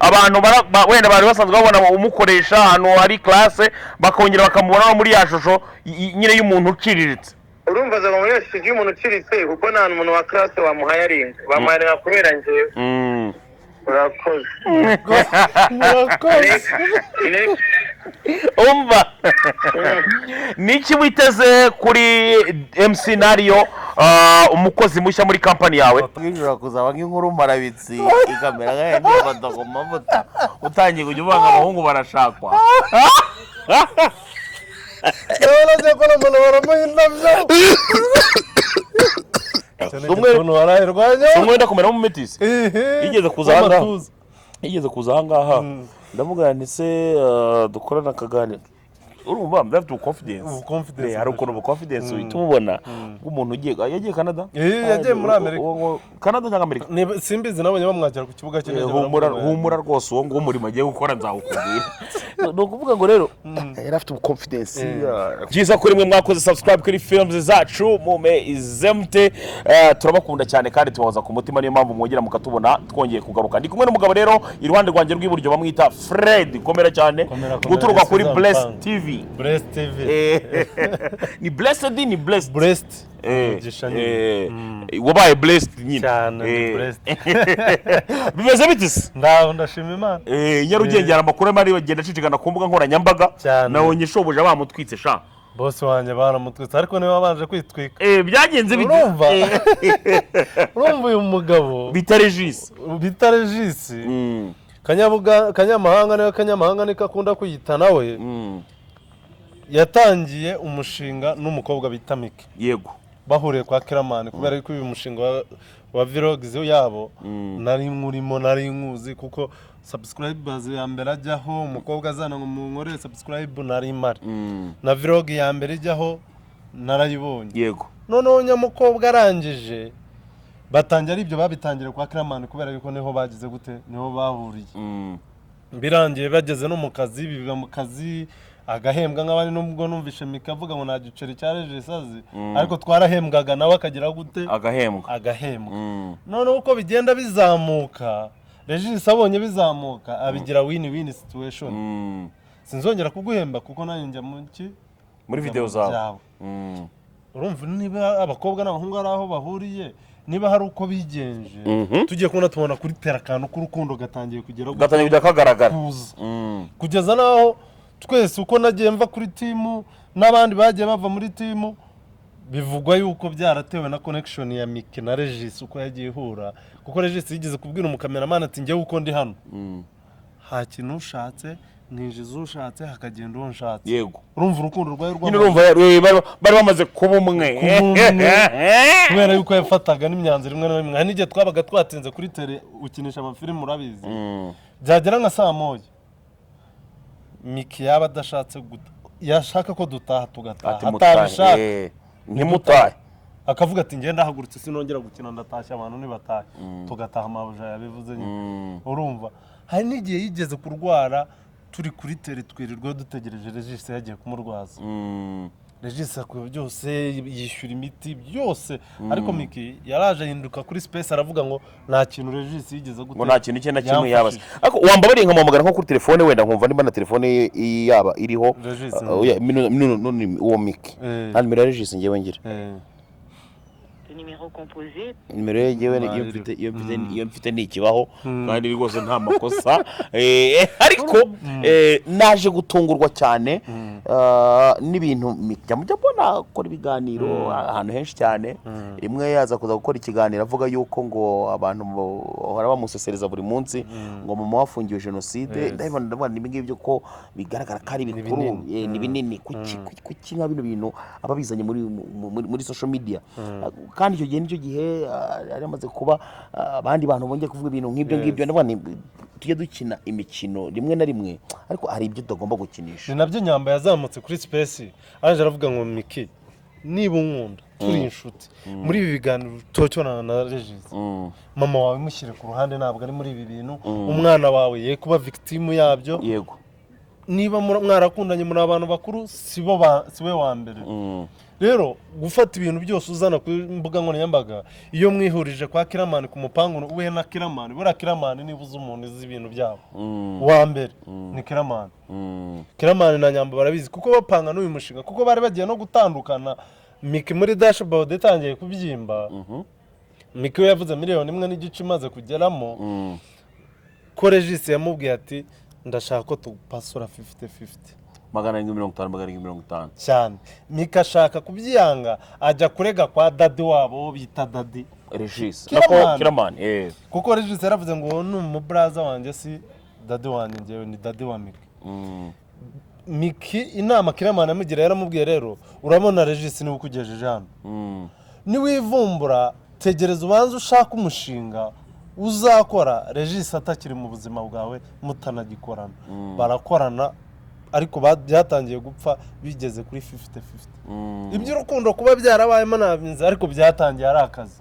Abantu wenda bari basanzwe babona umukoresha ahantu hari classe, bakongera bakamubona no muri ya shusho nyine y'umuntu uciriritse. Urumva azaba muri iyo shusho y'umuntu uciriritse, kuko nta muntu wa classe wamuhayaringa, bamuhayaringa kubera njyewe. Urakoze. Murakoze. Umva, niki witeze kuri MC Nario, umukozi mushya muri kampani yawe? Bishobora kuzaba nk'inkuru marabitsi, ikamera nk'ayandi ku mavuta, utangiye kujya uvanga abahungu barashakwa. Urabona ko umuntu baramuha indabyo. Ukuntu warahirwanya. Umwe wenda kumera nk'umumetisi yigeze kuza aha ngaha. Yigeze kuza aha ngaha, ndavuga nti: "Se dukorane akaganiro?" Urumva ndafite ubu confidence. Ubu confidence. Eh, hari ukuntu ubu confidence uhita umubona bw'umuntu ugiye, yagiye Canada. Eh, yagiye muri Amerika. Canada cyangwa Amerika? Simbizi, nabonye bamwakira ku kibuga cy'indege. Humura. Baramubwira. Humura rwose, uwo nguwo umurimo agiye gukora nzawukubwira. Ni ukuvuga ngo rero yari afite ubu confidence byiza. Kuri mwe mwakoze subscribe kuri films zacu, mume izemute, turabakunda cyane kandi tubahoza ku mutima, niyo mpamvu mwongera mukatubona twongeye kugaruka. Ndi kumwe n'umugabo rero iruhande rwanjye rw'iburyo, bamwita Fred. Komera cyane. Komera, komera, guturuka kuri Yesu Bless uzamutanga. TV. Bless TV. Ni Blessed, ni Blessed? Blessed. Umugisha nyine. Wabaye blessed nyine. Cyane, ni blessed. Bimeze bite se? Ndaho, ndashima Imana. Nyarugenge hari amakuru arimo aragenda acicikana ku mbuga nkoranyambaga. Cyane. Nabonye shobuja bamutwitse sha. Boss wanjye baramutwitse, ariko niwe wabanje kwitwika. Byagenze bite? Urumva? Urumva uyu mugabo bita Regis. Bita Regis Kanyabuga, Kanyamahanga, niwe Kanyamahanga niko akunda kwiyita nawe. Yatangiye umushinga n'umukobwa bita Miki. Bahuriye kwa Kiramani, kubera ko uyu mushinga wa vlogs yabo nari nkurimo, nari nkuzi, kuko subscribers ya mbere ajyaho, umukobwa azana ngo munkorere subscribe, nari mpari. Na vlog ya mbere ijyaho narayibonye. Noneho nyamukobwa arangije batangira, ari ibyo babitangira kwa Kiramani, kubera yuko niho bagize gute, niho bahuriye. Birangiye bageze no mu kazi, biba mu kazi, agahembwa nk'abandi, nubwo numvishe Mika avuga ngo nta giceri cya Regis azi, ariko twarahembwaga, nawe akagira gute? Agahembwa. Agahembwa. Noneho uko bigenda bizamuka, Regis abonye bizamuka, abigira win win situation. Sinzongera kuguhemba kuko nanjye njya mu ki? Muri Njya video mu zawe. byawe. Urumva niba abakobwa n'abahungu hari aho bahuriye, niba hari uko bigenje, tugiye kubona tubona kuri tera akantu k'urukundo gatangiye kugera gute? Gatangiye kujya kagaragara. Kuza. Kugeza n'aho twese uko nagiye mva kuri team n'abandi bagiye bava muri team, bivugwa yuko byaratewe na connection ya Miki na Regis uko yagiye ihura, kuko Regis yigeze kubwira umukameramani ati: "Njyewe uko ndi hano, hakina ushatse, ninjiza ushatse, hakagenda uwo nshatse." Urumva urukundo rwari nyine rwamaze urumva bari bamaze kuba umwe. Kuba umwe. Kubera yuko yafataga n'imyanzuro imwe na imwe. Hari n'igihe twabaga twatinze kuri tele, ukinisha amafilimu urabizi, byagera nka saa 1, Miki yaba adashatse yashaka ko dutaha tugataha. Ati: "Mutahe." Atabishaka Ntimutahe. Akavuga ati: "Ngenda ndahagurutse, sinongera gukina, ndatashye, abantu nibatahe." Tugataha, amabuja yabivuze nyine. Urumva hari n'igihe yigeze kurwara turi kuri tele, twirirwa dutegereje Regis yagiye kumurwaza. Regis akuye byose, yishyura imiti byose, ariko Miki yaraje ahinduka kuri space aravuga ngo nta kintu Regis yigeze gute Ngo nta kintu cye na kimwe yaba. yamfashije. Ariko wambabariye nkamuhamagara nko kuri telefone, wenda nkumva niba na telefone ye yaba iriho. Regis. Oya, uwo Miki. Nta nimero ya Regis ngewe ngira. Le numéro composé Nimero ye ngewe iyo Nta mfite, iyo mfite ntikibaho, kandi rwose nta makosa. Ariko naje gutungurwa cyane n'ibintu mujya mbona akora ibiganiro ahantu henshi cyane. Rimwe yaza kuza gukora ikiganiro avuga yuko ngo abantu bahora bamusesereza buri munsi ngo mama wafungiwe jenoside. Ndabibona, ndabona ibi ngibi byo ko bigaragara ko ari bikuru. Binini. Ni binini. Kuki nka bino bintu aba bizanye muri social media? Kandi icyo gihe nicyo gihe yari amaze kuba abandi bantu bongeye kuvuga ibintu nk'ibyo ngibyo. Ndavuga nti tujye dukina imikino rimwe na rimwe, ariko hari ibyo tutagomba gukinisha. Ni nabyo Nyamba yazamutse kuri space, araje aravuga ngo: "Miki, niba unkunda, turi inshuti, muri ibi biganiro tocyonana na Regis, mama wawe mushyire ku ruhande, ntabwo ari muri ibi bintu. Umwana wawe ye kuba victim yabyo." Niba mwarakundanye muri abantu bakuru, si we wa mbere. Rero gufata ibintu byose uzana ku mbuga nkoranyambaga, iyo mwihurije kwa Kiramani ku mupangu we na Kiramani, buriya Kiramani niba uzi umuntu uzi ibintu byabo uwa mbere ni Kiramani. Kiramani na Nyambo barabizi kuko bapanga n'uyu mushinga, kuko bari bagiye no gutandukana. Miki muri dashboard itangiye kubyimba, Miki we yavuze 1.5 miliyoni imaze kugeramo, ko Regis yamubwiye ati: "Ndashaka ko tupasura 50-50." 750, 750. Cyane. Miki ashaka kubyanga, ajya kurega kwa daddy wabo, uwo bita daddy Regis. Kiramani. Nako Kiramani, eh. Kuko Regis yaravuze ngo: "Uwo ni umuburaza wanjye, si daddy wanjye, njyewe ni daddy wa Miki." Miki inama Kiramani amugira, yaramubwiye: "Rero urabona Regis niwe ukugejeje hano, niwivumbura tegereza ubanze ushake umushinga uzakora Regis atakiri mu buzima bwawe, mutanagikorana." Barakorana, ariko byatangiye gupfa bigeze kuri 50-50. Iby'urukundo kuba byarabayemo ntabinzi, ariko byatangiye ari akazi.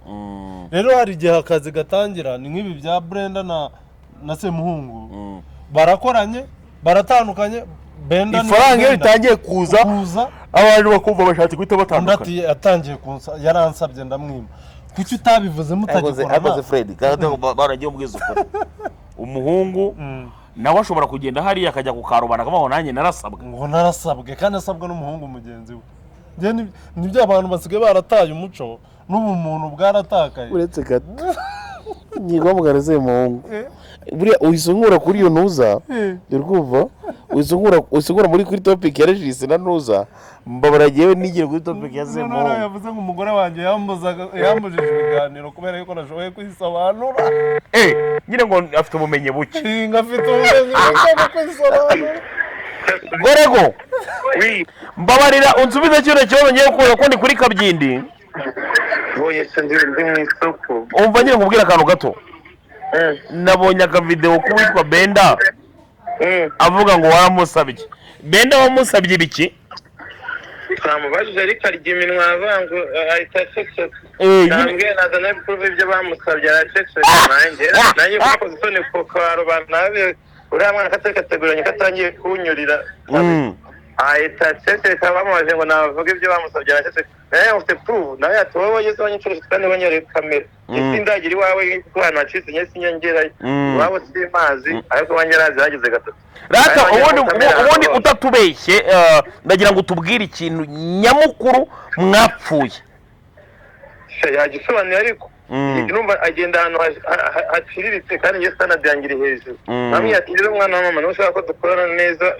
Rero hari igihe akazi gatangira, ni nk'ibi bya Brenda na Semuhungu, barakoranye, baratandukanye. Brenda ni Ifaranga iyo Brenda. ritangiye kuza, kuza, abantu bakumva bashatse guhita undi batandukana. ati yatangiye kunsa, yaransabye ndamwima. Kuki utabivuze Akoze mutagikorana? Akoze Fred kandi baragiye umubwiza ukuri, umuhungu nawe ashobora kugenda hariya akajya ku karubanda akavuga ngo nanjye narasabwa. Ngo narasabwe, kandi asabwa n'umuhungu mugenzi we. Njye nibyo, abantu basigaye barataye umuco n'ubumuntu bwaratakaye. Uretse gato, ngiye Semuhungu, buriya uhise unkura kuri iyo ntuza, uri kumva, uhise unkura muri kuri topic ya Regis na ntuza, mbabara yewe nigire kuri topic ya Noneho Semuhungu. Yavuze ngo umugore wanjye yambuzaga, yambujije ibiganiro kubera yuko nashoboye kwisobanura. Eh, nyine ngo afite ubumenyi buke. Nshinga afite ubumenyi buke bwo kwisobanura. Gorego. Oui. Mbabarira unsubize kino kibazo ngiye gukura ko ndi kuri kabyindi. Oye, se ndi mu isoko. Umva nyine nkubwire akantu gato. Nabonye akavideo k'uwitwa Benda avuga ngo waramusabye. Benda wamusabye ibiki? Twamubajije ariko arya iminwa, avuga ngo ahita aceceka. Eh, nyine. Nambwiye nazana proof ibyo bamusabye, araceceka. Nanjye kukoza isoni ku karubanda nawe, uriya mwana katari kateguranye katangiye kunyurira, ahita aceceka. Bamubaje ngo navuga ibyo bamusabye, araceceka. Nawe ufite proof? Nawe ati: "Wowe wageze iwanjye inshuro eshatu kandi wanyereye kamera. Ese ndagira iwawe kuko ahantu hacitse njye sinyongerayo. Iwabo si mazi, ariko iwanjye arazi, hageze gatatu." Rata. Kandi Ubundi kamera ubundi hose. utatubeshye, ndagira ngo utubwire ikintu nyamukuru mwapfuye. Yagisobanuye, ariko numva agenda ahantu haciriritse kandi njye standard yanjye iri hejuru. Namwe ati: "Rero mwana wa mama, niba ushaka ko dukorana neza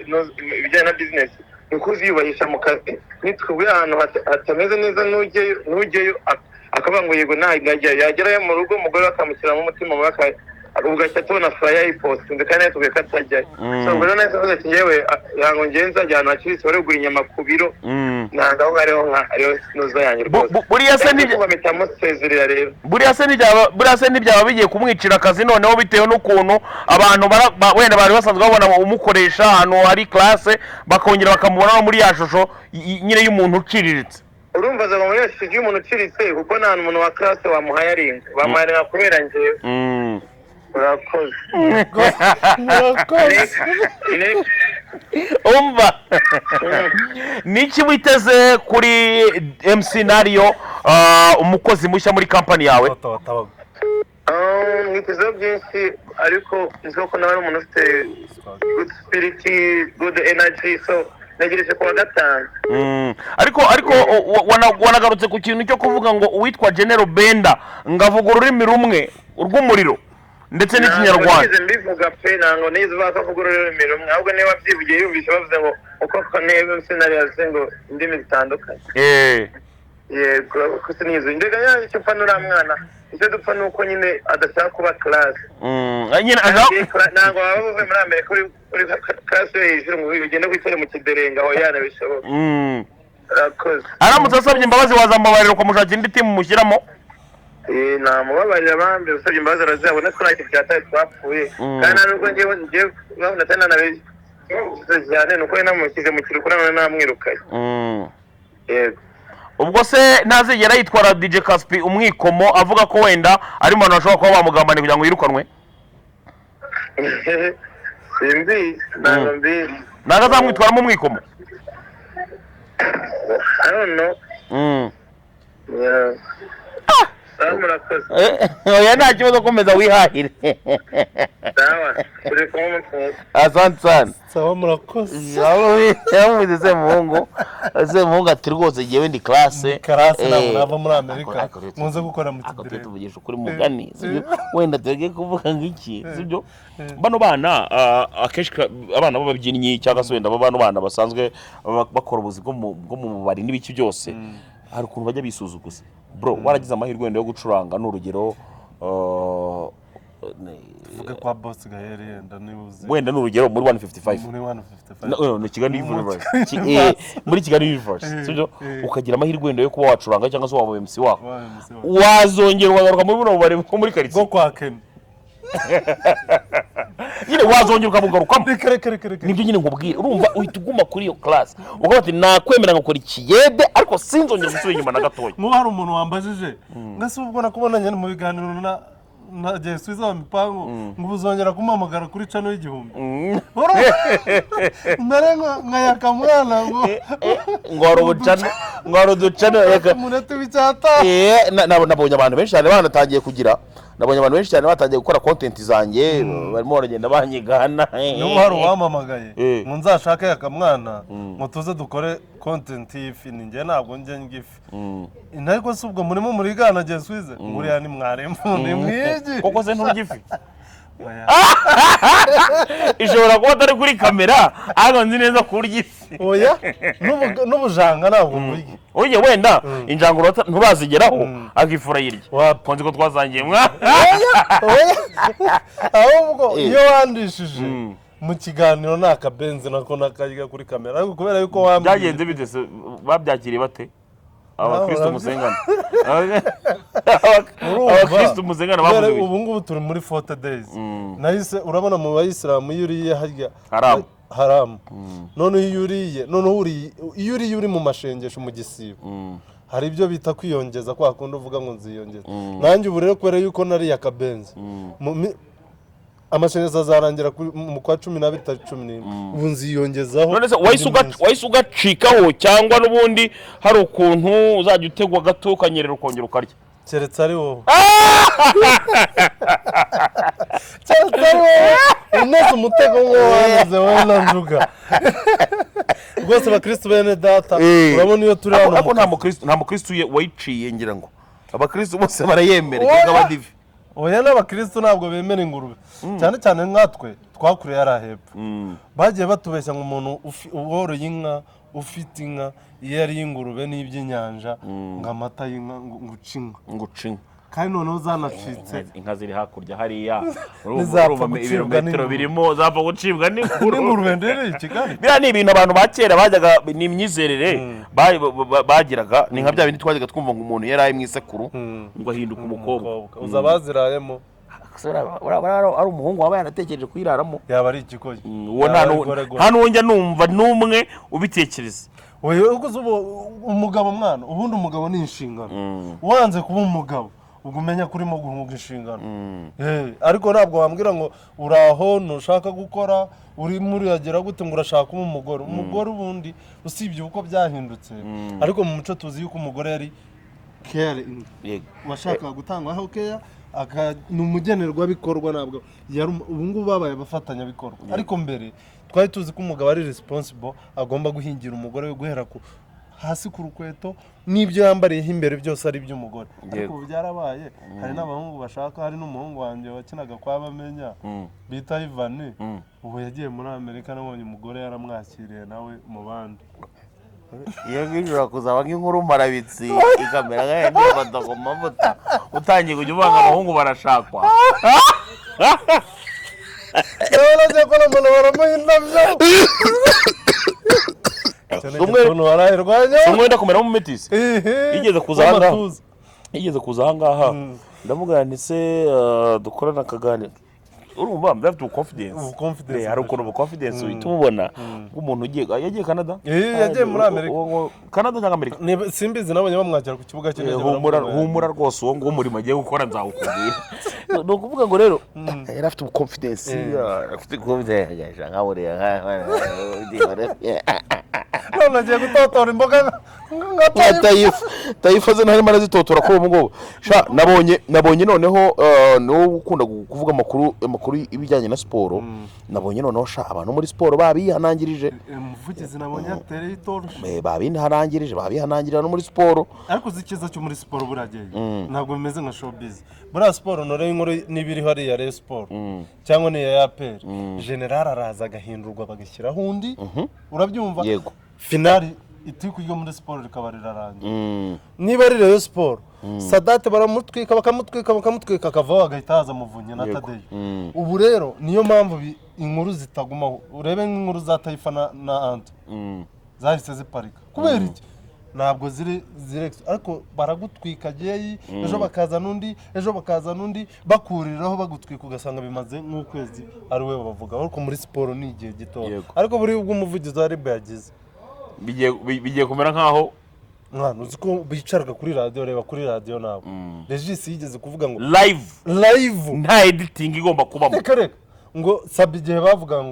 ibijyanye na business, ni uko uziyubahisha mu kazi. Nitwebwe ahantu hatameze neza ntujyeyo, ntujyeyo." Akavuga ngo yego, ntajyayo. Yagerayo mu rugo, umugore we akamushyiramo umutima mubi, ugahita tubona flyer yipostinze kandi yatubwiye ko atajyayo. So ubwo rero nahise mvuze ati: "Njyewe ntabwo ngenzi nzajya ahantu haciriritse bari kugura inyama ku biro." Ntabwo aho ngaho nka ariyo nuza yanjye rwose. Buriya se Mpita musezerera rero. Buriya se ntibyaba bigiye kumwicira akazi noneho, bitewe n'ukuntu abantu wenda bari basanzwe babona umukoresha ahantu hari classe, bakongera bakamubona no muri ya shusho nyine y'umuntu uciriritse? Urumva azaba muri iyo shusho y'umuntu uciriritse, kuko nta muntu wa classe wamuhayaringa, bamuhayaringa kubera njyewe. Urakoze. Murakoze. Umva, niki witeze kuri MC Nario, umukozi mushya muri kampani yawe? Mwitezeho byinshi, ariko nzi ko nawe ari umuntu ufite good spirit, good energy, so ntegereje kuwa gatanu. Ariko wanagarutse ku kintu cyo kuvuga ngo uwitwa General Benda ngo avuga ururimi rumwe urw'umuriro ndetse Ntabwo n'Ikinyarwanda. nigeze mbivuga pe, ntabwo nigeze uvuga ko avuga ururimi rumwe, ahubwo niba byivugiye yumvise bavuze ngo uko niba sinari yavuze ngo indimi zitandukanye. Yego, kuko sinigeze ndega yanjye. Icyo mpfa n'uriya mwana, icyo dupfa ni uko nyine adashaka kuba class. Nyine Ntabwo waba uvuye muri Amerika uri class yo hejuru ngo ugende wicare mu kiderenga aho yana bishoboka. Urakoze. Aramutse asabye imbabazi, wazamubabarira ukamushakira indi timu mushyiramo? Eh, namubabarira bambi. Usabye imbabazi arazibona ko ntacyo byataye twapfuye. Kandi nta nubwo njyewe urabona atari nanabizi cyane, ni uko namushyize mu kiruhuko none namwirukanye. Yego. Ubwo se ntazigera yitwara DJ Caspi umwikomo, avuga ko wenda ari mu bantu bashobora kuba bamugambaniye kugira ngo yirukanwe? Simbizi, ntabwo mbizi. Ntabwo azamwitwaramo umwikomo? I don't know. Yeah. Sawa, murakoze. Oya, nta kibazo, komeza wihahire. Sawa, turi kumwe, umunsi mwiza. Asante sana. Sawa, murakoze. Yamuvuze Semuhungu, Semuhungu ati rwose jyewe ndi classe. Classe, ntabwo nava muri Amerika nkunze gukora mu Ariko tujye kidirede. Tuvugisha ukuri, mugani sibyo? Wenda tuge kuvuga ngiki, sibyo? Bano bana akenshi abana b'ababyinnyi cyangwa se wenda bano bana basanzwe bakora ubuzi bwo mu bubari n'ibiki byose, hari ukuntu bajya bisuzuguza. Bro, waragize amahirwe wenda yo gucuranga, ni urugero, Tuvuge kwa Boss Gael, yenda niba uzi. Wenda ni urugero muri 155. Muri 155. No, no, ni Kigali Mu Universe. Kigali Muri Kigali Universe, Eh, sibyo? eh. Ukagira amahirwe wenda yo kuba wacuranga cyangwa se waba MC waho, Wa MC waho. wazongera ukagaruka muri buno bubari bwo muri Bwo karitsiye kwa Ken. Nyine wazongera ukabugarukamo? Reka, reka, reka, reka. Nibyo nyine nkubwira. Urumva uhita uguma kuri iyo class, ukavuga ati nakwemera ngakora ikiyede, ariko sinzongera gusubira inyuma na gatoya. Nk'ubu hari umuntu wambajije ngo ese ubwo nakubonanye mu biganiro na Jesuiza wa mipango, ngo ubu uzongera kumuhamagara kuri channel y'igihumbi? Urumva? Mbere nka Yakamwana ngo Ngo hari ubucano, ngo hari uducano, reka. Umunota w'icyata. Nabonye abantu benshi cyane banatangiye kugira, nabonye abantu benshi cyane batangiye gukora content zanjye, barimo baragenda banyigana. N'ubu hari uwampamagaye ngo nzashake Yakamwana, ngo tuze dukore content y'ifi. Ni njye ntabwo njya ndya ifi, ariko si ubwo murimo murigana Jesuize, ngo uriya ni mwarimu ni mwigi. Koko se nturya ifi? Oya. Ishobora kuba atari kuri kamera, ariko nzi neza ko urya ifi. Oya, n'ubujanga ntabwo mburya. Oye, wenda injanguro nturazigeraho, ariko ifu urayirya. Wapi. Konzi ko twasangiye mwa. Oya, ahubwo iyo wandishije mu kiganiro ni akabenzi nako nakarya kuri kamera, ariko kubera yuko wambwiye. Byagenze bite se? Babyakiriye bate abakristo musengana? Urumva, Abakristo musengana kubera bavuze ubu ngubu turi muri 40 days, nahise urabona mu bayisilamu iyo uriye harya Haramu. Haramu. Noneho iyo uriye, noneho iyo uriye uri mu mashengesho, mu gisibo, hari ibyo bita kwiyongeza, kwa kundi uvuga ngo nziyongeza. Nanjye ubu rero kubera yuko nariye akabenzi, amashengesho azarangira mu kwa 12, tariki 11, ubu nziyongezaho None se indi minsi. Wahise ugacikaho, cyangwa n'ubundi hari ukuntu uzajya utegwa gato ukanyerera ukongera ukarya? Keretse ari wowe, keretse ari wowe uneze umutego nk'uwo waneze wowe na Njuga. Rwose bakristu bene data, urabona iyo turi hano Ariko mu nta mukristo, nta mukristo wayiciye. Ngira ngo abakristo bose barayemera Oya. cyangwa abadive. Oya, n'abakristu ntabwo bemera ingurube, cyane cyane nkatwe twakuriye hariya hepfo. Bagiye batubeshya ngo umuntu woroye inka, ufite inka, iyo ariye ingurube n'iby'inyanja, ngo amata y'inka, ngo uce inka. Ngo uce inka. Kandi noneho zanacitse. Inka ziri hakurya hariya, urumva Ntizapfa urumva gucibwa ibirometero n'ingurube. Birimo zapfa gucibwa n'ingurube. N'ingurube ndere i Kigali. Biriya ni ibintu abantu ba kera bajyaga, ni imyizerere bagiraga. Ni nka bya bindi twajyaga twumva ngo umuntu yari ari mu isekuru Ngo ahinduka umukobwa. Umukobwa uza bazirayemo. Uriya ari umuhungu waba yaratekereje kuyiraramo. Yaba ari ikikoyi. Uwo nta nta n'uwo njya numva n'umwe ubitekereza. Oya, uko ubu umugabo, mwana, ubundi umugabo ni inshingano. Wanze kuba umugabo, ubwo umenya ko urimo guhunga inshingano. Ariko ntabwo wambwira ngo uraho ntushaka gukora, urimo uragera gute ngo urashaka kuba umugore. Umugore ubundi, usibye uko byahindutse, ariko mu muco tuzi yuko umugore yari care, washakaga gutangwaho care, ni umugenerwabikorwa, ntabwo yari ubu ngubu babaye abafatanyabikorwa. Ariko mbere twari tuzi ko umugabo ari responsible, agomba guhingira umugore we guhera ku hasi ku rukweto n'ibyo yambariyeho imbere byose ari iby'umugore. Ariko ubu byarabaye, hari n'abahungu bashaka. Hari n'umuhungu wanjye wakinaga kwa Bamenya bita Ivani, ubu yagiye muri Amerika, nabonye umugore yaramwakiriye nawe mu bandi. Iyo ngiyo ishobora kuzaba nk'inkuru marabitsi, ikamera nk'ayandi ku mavuta, Utangiye kujya uvanga abahungu barashakwa. Urabona ko n'umuntu baramuha indabyo cyane. Ukuntu warahirwanya. Umwe wenda kumera nk'umumetisi yigeze kuza aha ngaha. W'amatuza. Yigeze kuza aha ngaha, ndamubwira nti se dukorane akaganiro? Urumva ndafite ubu confidence. Ubu confidence. Hari ukuntu ubu confidence uhita ububona bw'umuntu ugiye, yagiye Canada. Yagiye muri Amerika. Canada cyangwa Amerika? Simbizi, nabonye bamwakira ku kibuga cy'indege. Humura. Baramubwira. Humura rwose, uwo nguwo umurimo agiye gukora nzawukubwira. Ni ukuvuga ngo rero yari afite ubu confidence, afite confidence nka buriya. None agiye gutotora imboga nka Nka Tayifa. Tayifa. Tayifa ze ntarimo arazitotora kuri ubu ngubu. Sha, nabonye noneho niwo ukunda kuvuga amakuru y'ibijyanye na siporo. Nabonye noneho, sha, abantu muri siporo babihanangirije. Umuvugizi nabonye yatereye itoroshi. Babihanangirije no muri siporo. Ariko uzi icyiza cyo muri siporo? Buragiye ntabwo bimeze nka showbiz. Buriya siporo, nore inkuru niba iriho ari iya Rayon Sport cyangwa ni iya APR, general araza agahindurwa, bagashyiraho undi, urabyumva? Yego. Finali itiku ryo muri siporo rikaba rirarangiye. Niba ari Rayon Sport, Sadate baramutwika, bakamutwika, bakamutwika, akavaho, hagahita haza Muvunyi na Tadeyo. Ubu rero niyo mpamvu inkuru zitagumaho. Urebe nk'inkuru za Tayifa na Anto zahise ziparika. Kubera iki? Ntabwo ziri, ariko baragutwika geyi, ejo bakaza n'undi, ejo bakaza n'undi, bakuriraho bagutwika, ugasanga bimaze nk'ukwezi ari we bavuga. Ariko muri siporo ni igihe gitoya. Ariko buri ubwo umuvugizi wa RIB yagize Bigiye kumera nk'aho mwana, uzi ko bicaraga kuri radiyo? Reba kuri radiyo nabo, Regis yigeze kuvuga ngo live, live, nta editing igomba kubamo. Reka reka, ngo sabe igihe bavuga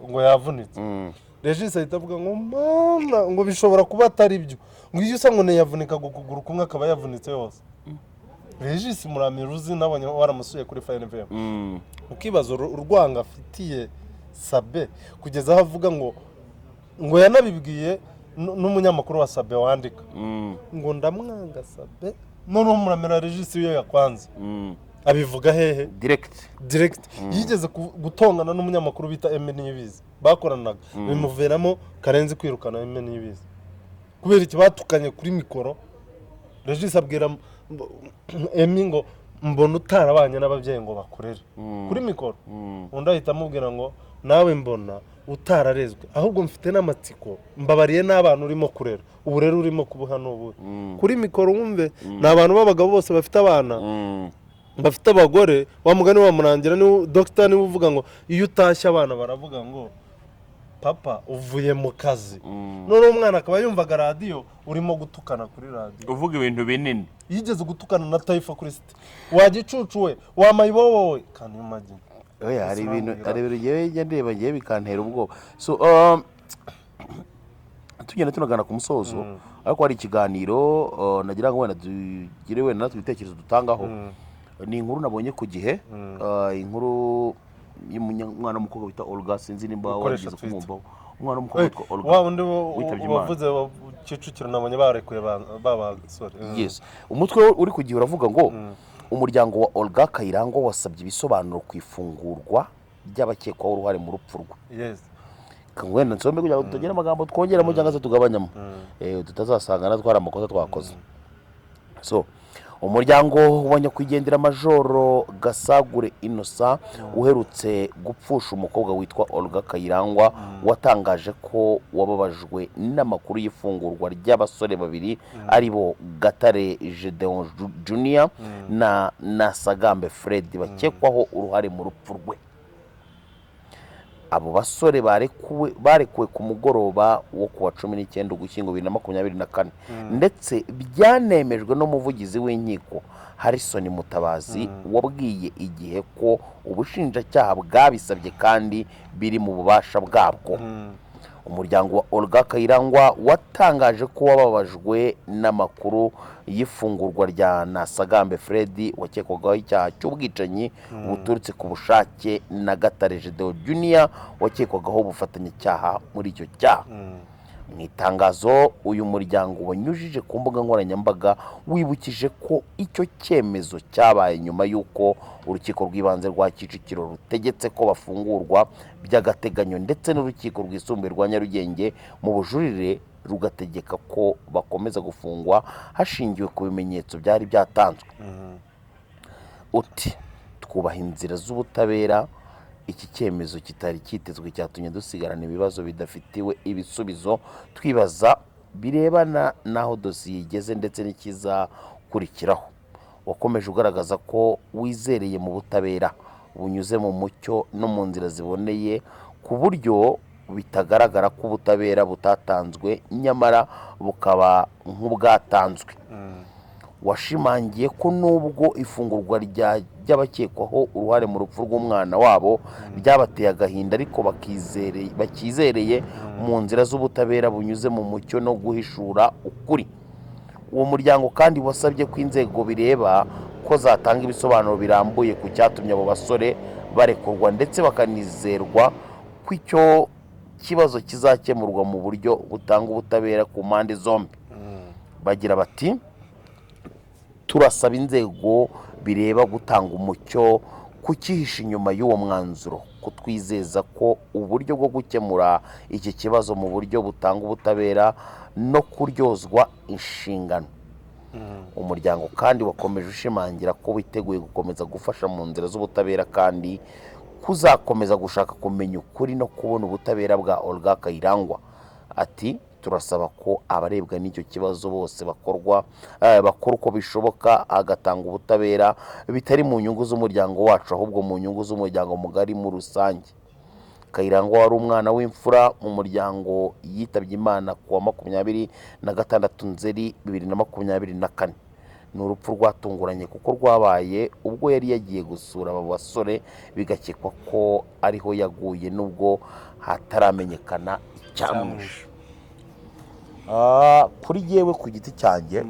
ngo yavunitse, Regis ahita avuga ngo mana, ngo bishobora kuba atari byo, ngo iyo usa ngo ntiyavunikaga ukuguru kumwe akaba yavunitse yose. Regis Muramira, uzi nabonye waramusuye kuri Fine FM, ukibaza urwango afitiye Sabe kugeza aho avuga ngo yanabibwiye n'umunyamakuru wa Sabe wandika ngo ndamwanga Sabe. Noneho Muramira Regis iyo yakwanze abivuga hehe? Direct. Direct. Yigeze gutongana n'umunyamakuru bita Eme Niyibizi bakoranaga, bimuviramo Karenzi kwirukana Eme Niyibizi. Kubera iki? Batukanye kuri mikoro. Regis abwira Emi ngo mbona utarabanye n'ababyeyi ngo bakorere kuri mikoro. Undi ahita amubwira ngo nawe mbona utararezwe, ahubwo mfite n'amatsiko, mbabariye n'abana urimo kurera, ubu rero urimo kubuha n'ubuhe? Kuri mikoro. Wumve, ni abantu b'abagabo bose bafite abana, bafite abagore. Wa mugani wamurangira niwe dogita, niwe uvuga ngo iyo utashye abana baravuga ngo papa uvuye mu kazi. Noneho umwana akaba yumvaga radiyo urimo gutukana kuri radiyo, uvuga ibintu binini. Yigeze gutukana na Tayifa kuri site: wa gicucu we, wa mayibobo we. Can you imagine? Oya, hari ibintu, hari ibintu ngewe njya ndeba ngewe bikantera ubwoba. So tugenda tunagana ku musozo, ariko hari ikiganiro nagira ngo wenda tugire wenda natwe ibitekerezo dutangaho. Ni inkuru nabonye ku Gihe, inkuru y'umwana w'umukobwa bita Olga. Sinzi nimba Ukoresha warigeze Twitter. kumwumvaho, umwana w'umukobwa witwa Olga Wa wundi witabye Imana. wavuze wa Kicukiro, nabonye barekuye ba basore. Yes, umutwe uri ku Gihe uravuga ngo umuryango wa Olga Kayirangwa wasabye ibisobanuro ku ifungurwa ry'abakekwaho uruhare mu rupfu rwe. Wenda nsome kugira ngo tutagira amagambo twongeramo cyangwa se tugabanyamo, tutazasanga natwe hari amakosa twakoze. So umuryango wa nyakwigendera Majoro Gasagure Innocent uherutse gupfusha umukobwa witwa Olga Kayirangwa watangaje ko wababajwe n'amakuru y'ifungurwa ry'abasore babiri, aribo Gatare Gedeon Junior na Nasagambe Fred, bakekwaho uruhare mu rupfu rwe. Abo basore barekuwe ku mugoroba wo ku wa 19 Ugushyingo 2024, ndetse byanemejwe n'umuvugizi w'inkiko Harrison Mutabazi, wabwiye Igihe ko ubushinjacyaha bwabisabye kandi biri mu bubasha bwabwo. Umuryango wa Olga Kayirangwa watangaje ko wababajwe n'amakuru y'ifungurwa rya Nasagambe Fred wakekwagaho icyaha cy'ubwicanyi buturutse ku bushake na Gatare Gedeon Junior wakekwagaho ubufatanyacyaha muri icyo cyaha. Mu itangazo uyu muryango wanyujije ku mbuga nkoranyambaga, wibukije ko icyo cyemezo cyabaye nyuma y'uko urukiko rw'ibanze rwa Kicukiro rutegetse ko bafungurwa by'agateganyo, ndetse n'urukiko rwisumbuye rwa Nyarugenge mu bujurire rugategeka ko bakomeza gufungwa hashingiwe ku bimenyetso byari byatanzwe. Uti twubaha inzira z'ubutabera. Iki cyemezo kitari cyitezwe cyatumye dusigarana ibibazo bidafitiwe ibisubizo twibaza birebana n'aho dosiye igeze ndetse n'ikizakurikiraho. Wakomeje ugaragaza ko wizereye mu butabera bunyuze mu mucyo no mu nzira ziboneye, ku buryo bitagaragara ko ubutabera butatanzwe nyamara bukaba nk'ubwatanzwe. Washimangiye ko nubwo ifungurwa ry'abakekwaho uruhare mu rupfu rw'umwana wabo ryabateye agahinda, ariko bakizereye mu nzira z'ubutabera bunyuze mu mucyo no guhishura ukuri. Uwo muryango kandi wasabye ko inzego bireba ko zatanga ibisobanuro birambuye ku cyatumye abo basore barekurwa, ndetse bakanizerwa ko icyo kibazo kizakemurwa mu buryo butanga ubutabera ku mpande zombi. Bagira bati: "Turasaba inzego bireba gutanga umucyo ku cyihishe inyuma y'uwo mwanzuro, kutwizeza ko uburyo bwo gukemura iki kibazo mu buryo butanga ubutabera no kuryozwa inshingano." Umuryango kandi wakomeje ushimangira ko witeguye gukomeza gufasha mu nzira z'ubutabera, kandi kuzakomeza gushaka kumenya ukuri no kubona ubutabera bwa Olga Kayirangwa. Ati: "Turasaba ko abarebwa n'icyo kibazo bose bakora uko bishoboka hagatanga ubutabera, bitari mu nyungu z'umuryango wacu, ahubwo mu nyungu z'umuryango mugari muri rusange." Kayirangwa wari umwana w'imfura mu muryango yitabye Imana ku wa 26 Nzeri 2024. Ni urupfu rwatunguranye kuko rwabaye ubwo yari yagiye gusura aba basore, bigakekwa ko ariho yaguye, nubwo hataramenyekana icyamwishe. Kuri yewe ku giti cyanjye,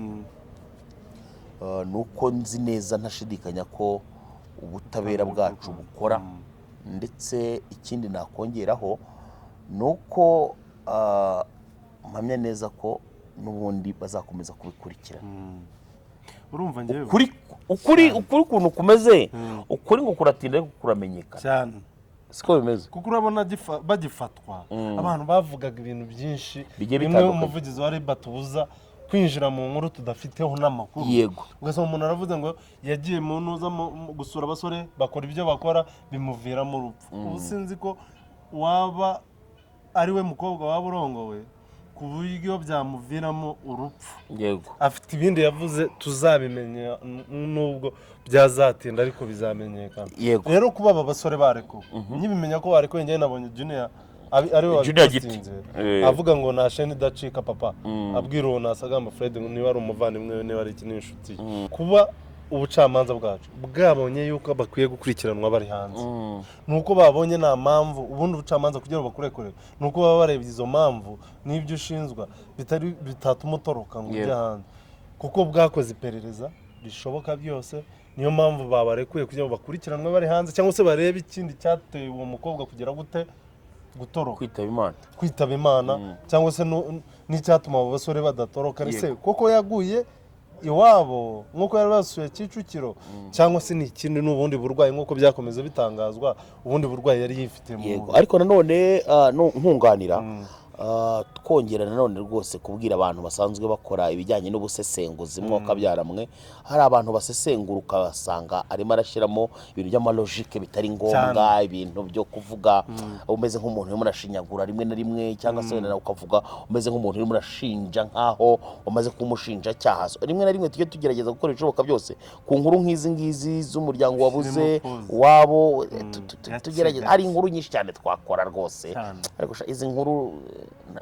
ni uko nzi neza ntashidikanya ko ubutabera bwacu bukora. Ndetse ikindi nakongeraho ni uko mpamya neza ko n'ubundi bazakomeza kubikurikirana. Urumva njyewe Ukuri ukuntu kumeze, ukuri ngo kuratinda ariko kuramenyekana. Cyane. Siko bimeze? Kuko urabona bagifatwa abantu bavugaga ibintu byinshi Bigiye bimwe. bitandukanye. Umuvugizi wa RIB atubuza kwinjira mu nkuru tudafiteho n'amakuru. Ugasanga umuntu aravuze ngo yagiye mu ntuza gusura abasore, bakora ibyo bakora, bimuviramo urupfu. Ubu sinzi ko waba ari we mukobwa waba urongowe ku buryo byamuviramo urupfu. Afite ibindi yavuze, tuzabimenya nubwo byazatinda, ariko bizamenyekana. Rero kuba aba basore barekuwe, nkibimenya ko barekuwe, njyewe nabonye Junior ariwe Junior Giti. wabipostinze, avuga ngo nta sheni idacika papa, abwira uwo Nasagamba Fred ngo niba ari umuvandimwe we, niba ari iki n'inshuti ye. Kuba ubucamanza bwacu bwabonye yuko bakwiye gukurikiranwa bari hanze, ni uko babonye nta mpamvu. Ubundi ubucamanza kugira ngo bakurekure ni uko baba barebye izo mpamvu n'ibyo ushinjwa bitari bitatuma utoroka ngo ujye hanze, kuko bwakoze iperereza rishoboka byose. Niyo mpamvu babarekuye, kugira ngo bakurikiranwe bari hanze, cyangwa se barebe ikindi cyateye uwo mukobwa kugira gute, gutoroka, kwitaba Imana. Kwitaba Imana, cyangwa se n'icyatuma abo basore badatoroka. Ese koko yaguye iwabo nk'uko yari basuye Kicukiro, cyangwa se ni ikindi, n'ubundi burwayi nk'uko byakomeza bitangazwa, ubundi burwayi yari yifitiye mu mubiri? Ariko nanone nkunganira, twongera nanone rwose kubwira abantu basanzwe bakora ibijyanye n'ubusesenguzi, mwuka byaramwe, hari abantu basesengura ukabasanga arimo arashyiramo ibintu by'ama logique bitari ngombwa, ibintu byo kuvuga umeze nk'umuntu urimo urashinyagura rimwe na rimwe, cyangwa se wenda ukavuga umeze nk'umuntu urimo urashinja nk'aho umaze kumushinja cyaha. So, rimwe na rimwe tujye tugerageza gukora ibishoboka byose ku nkuru nk'izi ngizi z'umuryango wabuze Zirimo pause. wabo, Gake tugerageze. gake. Hari inkuru nyinshi cyane twakora rwose, ariko sha, izi nkuru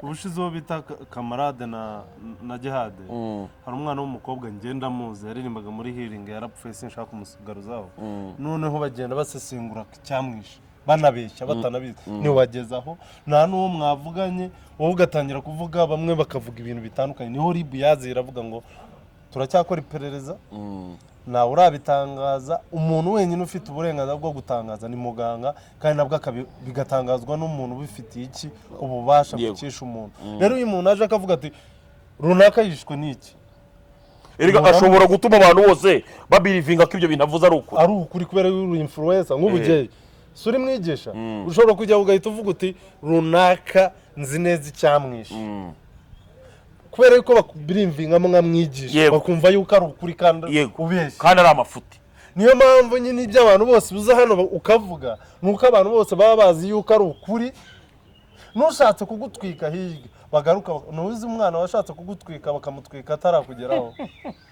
Ubushize uwo bita Kamarade na Gihade, hari umwana w'umukobwa ngenda muzi yaririmbaga muri Healing, yarapfuye, sinshaka kumugaruzaho. Noneho bagenda basesengura icyamwishe, banabeshya batanabizi, ntiwagezaho nta n'uwo mwavuganye, wowe ugatangira kuvuga, bamwe bakavuga ibintu bitandukanye. Niho RIB yaziye iravuga ngo turacyakora iperereza, ntawe urabitangaza. Umuntu wenyine ufite uburenganzira bwo gutangaza ni muganga, kandi nabwo bigatangazwa n'umuntu ubifitiye iki, ububasha gukisha umuntu. Rero uyu muntu aje akavuga ati runaka yishwe n'iki, Erega ashobora gutuma abantu bose babirivinga ko ibyo bintu avuze ari ukuri. Ari ukuri, kubera yuko uri influencer nk'ubu ugiye si uri mwigisha, ushobora kujya ugahita uvuga uti runaka nzi neza icyamwishe, kubera yuko bakubirimvingamo nka mwigisha, bakumva yuko ari ukuri kandi ubeshya. Kandi ari amafuti. Niyo mpamvu nyine ibyo abantu bose uza hano ukavuga ni uko abantu bose baba bazi yuko ari ukuri. N'ushatse kugutwika hirya bagaruka ntuzi umwana washatse kugutwika bakamutwika atarakugeraho.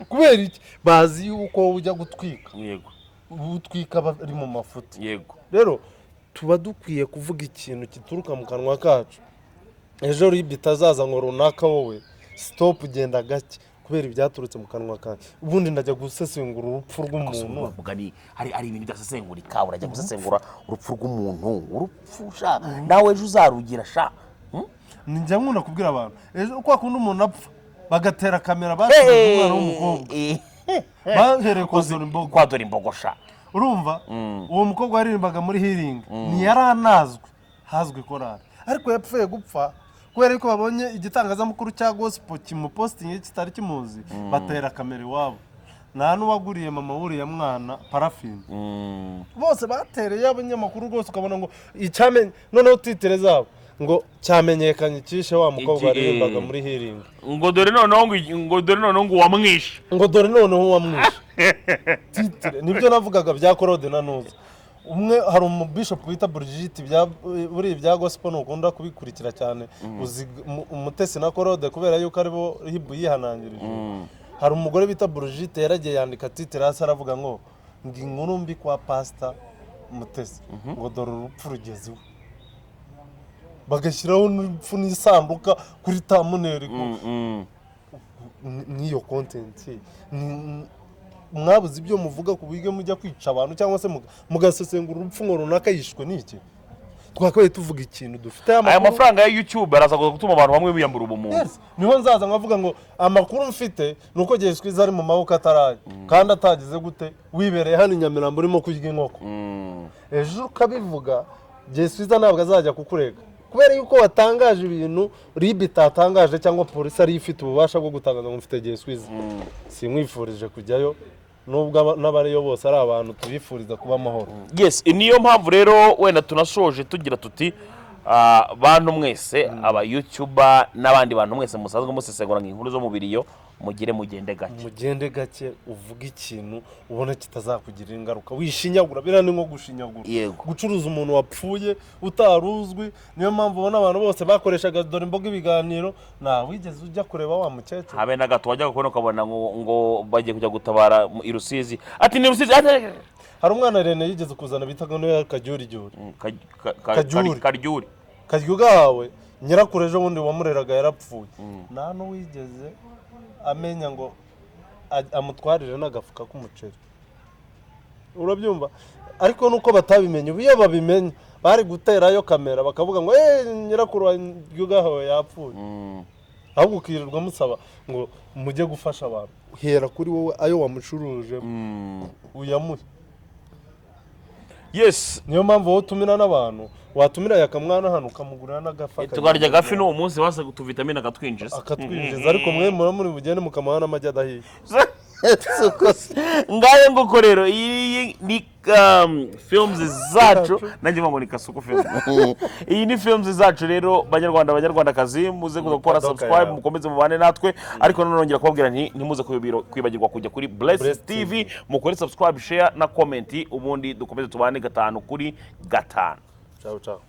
Kubera iki? Bazi yuko wowe ujya gutwika, utwika bari mu mafuti. Rero tuba dukwiye kuvuga ikintu gituruka mu kanwa kacu, ejo RIB itazaza ngo runaka wowe stop, ugenda gake. Kubera ibyaturutse mu kanwa kanjye. Ubundi ndajya gusesengura urupfu rw'umuntu? Mugani, hari ibintu bidasesengurika. Urajya gusesengura urupfu rw'umuntu? Urupfu sha, nawe ejo uzarugira sha. Njya nkunda kubwira abantu, ejo kwa kundi umuntu apfa bagatera kamera, basize umwana w'umukobwa, bahereye kwa Dore Imbogo. Kwa Dore Imbogo sha. Urumva, uwo mukobwa waririmbaga muri Healing ntiyari anazwi, hazwi korali, ariko yapfuye gupfa kubera yuko babonye igitangazamakuru cya gospel kimupositingi kitari kimuzi, batera kamera iwabo. Nta n'uwaguriye mama w'uriya mwana parafini. Bose batereye abanyamakuru rwose, ukabona ngo icyamenye noneho titre zabo ngo cyamenyekanye cyishe wa mukobwa waririmbaga muri Healing. Ngo dore noneho ngo uwamwishe. Ngo dore noneho uwamwishe. Titre nibyo navugaga bya Claude na Nuza. Umwe, hari umubishopu wita Brigitte, bya buriya ibya gospel ntukunda kubikurikira cyane, uzi Umutesi na Claude kubera yuko aribo RIB yihanangirije. Hari umugore bita Brigitte yaragiye yandika titre hasi, aravuga ngo inkuru mbi kwa Pasita Mutesi, ngo dore urupfu rugeze iwe, bagashyiraho n'urupfu n'isanduka kuri thumbnail. N'iyo content mwabuze ibyo muvuga ku buryo mujya kwica abantu, cyangwa se mugasesengura urupfu ngo runaka yishwe n'iki? Twakabaye tuvuga ikintu dufite Aya amakuru. mafaranga ya YouTube araza kuza gutuma abantu bamwe biyambura ubumuntu. Yes, niho nzaza nkavuga ngo amakuru mfite ni uko Jay ari mu maboko ataraye kandi atagize gute, wibereye hano i Nyamirambo urimo kurya inkoko. Ejo ukabivuga, Jay ntabwo azajya kukurega kubera yuko watangaje ibintu RIB itatangaje, cyangwa polisi ariyo ifite ububasha bwo gutangaza ngo mfite Jay. Simwifurije kujyayo, nubwo n'abariyo bose ari abantu tubifuriza kuba amahoro. Yes, niyo mpamvu rero wenda tunasoje tugira tuti bantu mwese aba YouTuber n'abandi bantu mwese musanzwe musesengura inkuru zo mu biriyo, mugire mugende gake. Mugende gake, uvuge ikintu ubona kitazakugirira ingaruka, wishinyagura. Biriya ni nko gushinyagura. Gucuruza umuntu wapfuye utaruzwi. Niyo mpamvu ubona abantu bose bakoreshaga Dore Imboga ibiganiro, nta wigeze ujya kureba wa mukecuru. Habe na gato. Wajyaga kubona ukabona ngo bagiye kujya gutabara i Rusizi, ati ni Rusizi ati. Hari umwana Rene yigeze kuzana bitaga niwe Kajyuriguri. Kajyuri. Karyuri. Karyugahawe nyirakuru ejo bundi wamureraga yarapfuye, nta n'uwigeze amenya ngo amutwarire n'agafuka k'umuceri. Urabyumva? Ariko nuko batabimenye. Ubu iyo babimenye bari guterayo kamera bakavuga ngo eee, nyirakuru wa Ryugahawe yapfuye. Ahubwo ukirirwa musaba ngo mujye gufasha abantu, hera kuri wowe, ayo wamucuruje uyamuhe. Niyo mpamvu wowe utumira n'abantu, watumira yakamwana hano ukamugurira n'agafa. Tukarya agafi n'uwo munsi basa utuvitamine akatwinjiza. Akatwinjiza, ariko mwe muba muri bugende mukamuha n'amagi adahiye. Ngayo nguko rero, iyi ni films zacu. Nanjye ngo ni Kasuku Films. Iyi ni films zacu rero. Banyarwanda, banyarwandakazi, muze kuza gukora Modoka subscribe, yawe. mukomeze mubane natwe. Ariko nanone nongera kubabwira nti ntimuze kwibagirwa kujya kuri Bless Bless TV, TV. mukore subscribe, share na comment, ubundi dukomeze tubane gatanu kuri gatanu. Ciao ciao.